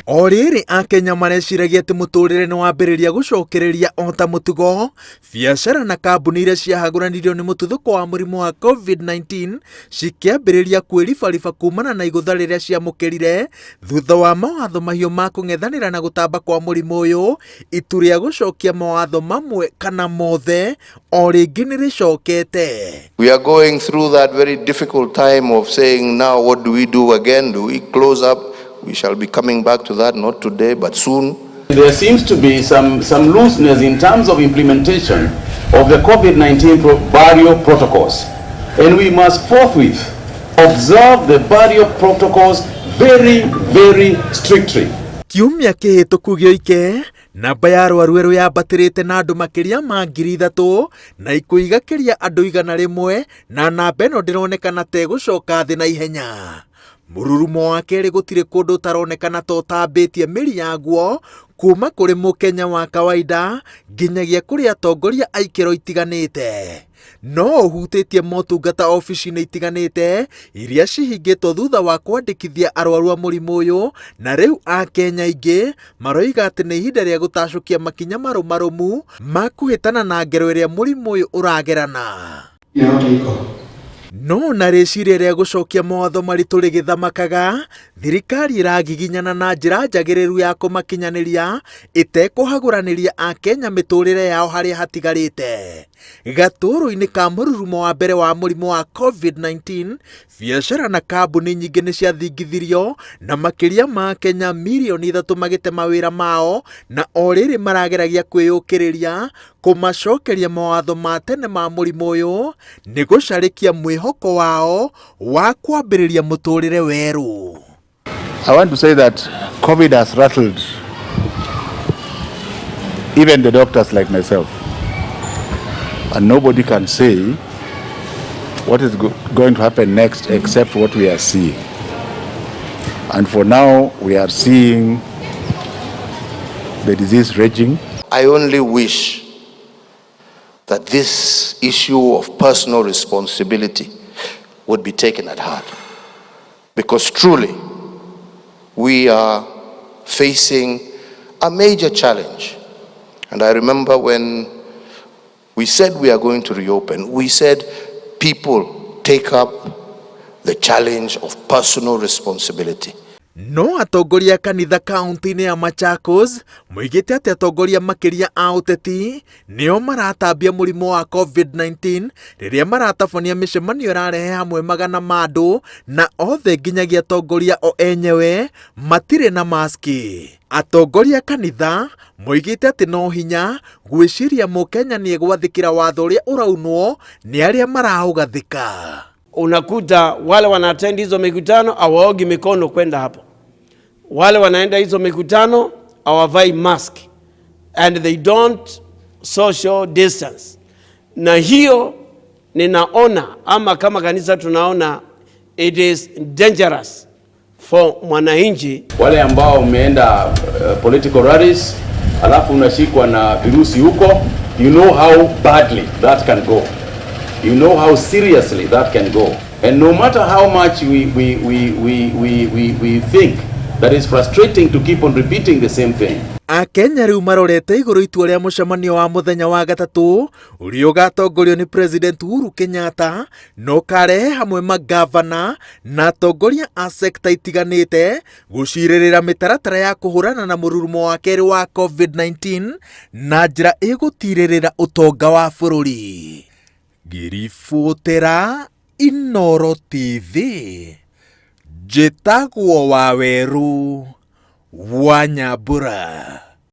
O rĩrĩ Akenya mareciragia atĩ mũtũrĩre nĩ wambĩrĩria gũcokereria o ta mũtugo, biacara na kambuni iria ciahagũranirio nĩ mũtuthũko wa mũrimũ wa COVID-19 cikĩambĩrĩria kwĩribariba kumana na igũtha rĩrĩa ciamũkĩrire thutha wa mawatho mahiũ ma kũng'ethanĩra na gũtamba kwa mũrimũ ũyũ, itu rĩa gũcokia mawatho mamwe kana mothe o rĩngĩ nĩ rĩcokete. We are going through that very difficult time of saying, now what do we do again? Do we close up? We shall be coming back to that, not today, but soon. There seems to be some looseness in terms of implementation of the COVID-19 barrier protocols. And we must forthwith observe the barrier protocols very, very strictly. Kiumia kĩhĩtũku gĩoike, namba ya arwaru erũ yambatĩrĩte na andũ makĩria ma 3,000 na ikuũ igakĩria andũ 100 na namba ĩno ndĩronekana ta ĩgũcoka thĩ na ihenya. Mũrurumo wa kerĩ gũtirĩ kũndũ ũtaronekana ta ũtambĩtie mĩri yaguo kuma kũrĩ mũkenya wa kawaida nginyagia kũrĩ atongoria a ikĩro itiganĩte. No ũhutĩtie motungata obici-inĩ itiganĩte iria cihingĩtwo thutha wa kwandĩkithia arwaru a mũrimũ ũyũ, na rĩu Akenya aingĩ maroiga atĩ nĩ ihinda rĩa gũtacũkia makinya marũmarũmu ma kũhĩtana na ngero ĩrĩa mũrimũ ũyũ ũragerana. No na rĩciria rĩa gũcokia mawatho maritũ rĩgĩthamakaga, thirikari ĩragiginyana na njĩra njagĩrĩru ya kũmakinyanĩria ĩtekũhagũranĩria Akenya mĩtũrĩre yao harĩa hatigarĩte. Gatũrũ-inĩ ka mũrurumo wa mbere wa mũrimũ wa COVID-19, biacara na kambuni nyingĩ nĩ ciathingithirio na makĩria ma Kenya mirioni 3 magĩte mawĩra mao, na o rĩrĩ marageragia kwĩyũkĩrĩria kũmacokeria mawatho ma tene ma mũrimũ ũyũ nĩ gũcarĩkia mwĩhoko wao wa kwambĩrĩria mũtũrĩre werũ. I want to say that COVID has rattled even the doctors like myself. And nobody can say what is going to happen next except what we are seeing. And for now, we are seeing the disease raging. I only wish that this issue of personal responsibility would be taken at heart. Because truly, we are facing a major challenge. And I remember when we said we are going to reopen, we said people take up the challenge of personal responsibility. No atongoria a kanitha kaunti-inĩ ya Machakos moigĩte atĩ atongoria makĩria a ũteti nĩo maratambia mũrimũ wa COVID-19 rĩrĩa maratabania mĩcemanio ĩrarehe hamwe magana ma andũ na othe nginyagia atongoria o enyewe matirĩ na maski. Atongoria a kanitha moigĩte atĩ no hinya gwĩciria mũkenya nĩ egwathĩkĩra watho ũrĩa ũraunwo nĩ arĩa maraũgathĩka. Unakuta wale wanaattend hizo mikutano hawaogi mikono kwenda hapo, wale wanaenda hizo mikutano hawavai mask and they don't social distance. Na hiyo ninaona ama kama kanisa tunaona it is dangerous for mwananchi. Wale ambao umeenda political rallies alafu unashikwa na virusi huko, you know how badly that can go. You know how seriously that can go. And no matter how much we think that it's frustrating to keep on repeating the same thing. Akenya rĩu marorete igũrũ itua rĩa mũcemanio wa mũthenya wa gatatũ ũrĩa ũgatongorio nĩ President Uhuru Kenyatta na ũkarehe hamwe magavana na atongoria a sekta itiganĩte gũcirĩrĩra mĩtaratara ya kũhũrana na mũrurumo wa kerĩ wa COVID-19 na njĩra ĩgũtirĩrĩra ũtonga wa bũrũri. Ngĩribotera Inooro TV, njĩtagwo Waweru wa Nyambura.